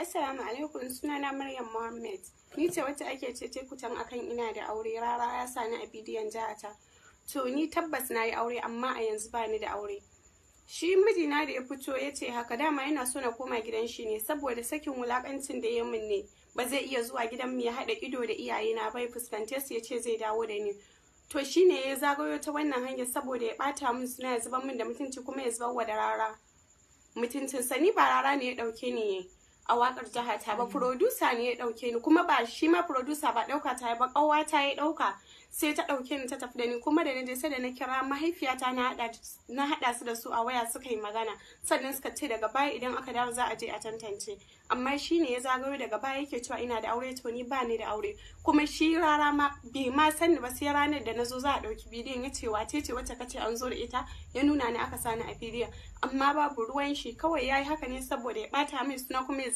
Assalamu alaikum, sunana Maryam Muhammad. Ni ce wacce ake cece kutan akan ina da aure, Rara ya sani a bidiyon jihata. To ni tabbas na yi aure, amma a yanzu ba ni da aure. Shi mijina da ya fito ya ce haka, dama yana so na koma gidan shi ne saboda sakin wulakancin da ya min ne. Ba zai iya zuwa gidan mu ya haɗa ido da iyayena bai fuskante su ya ce zai dawo da ni. To shi ne ya zagayo ta wannan hanyar saboda ya ɓata min suna, ya zubar min da mutunci, kuma ya zubar wa da Rara mutuncinsa. Ni ba Rara ne ya ɗauke ni a wakar jihata ba, producer ne ya dauke ni. Kuma ba shi ma producer ba dauka ta ba, kawa ta ya dauka, sai ta dauke ni ta tafi da ni. Kuma da na je, sai da na kira mahaifiyata, na hada su da su a waya, suka yi magana, sannan suka ce daga baya idan aka dawo za a je a tantance. Amma shi ne ya zagayo daga baya yake cewa ina da aure. To ni ba ni da aure. Kuma shi Rara ma bai ma sani ba, sai ranar da na zo za a dauki bidiyon ya ce, "Wace ce wacce kace an zo da ita?" Ya nuna ni, aka sani a bidiyon. Amma babu ruwan shi, kawai yayi haka ne saboda ya bata min suna kuma ya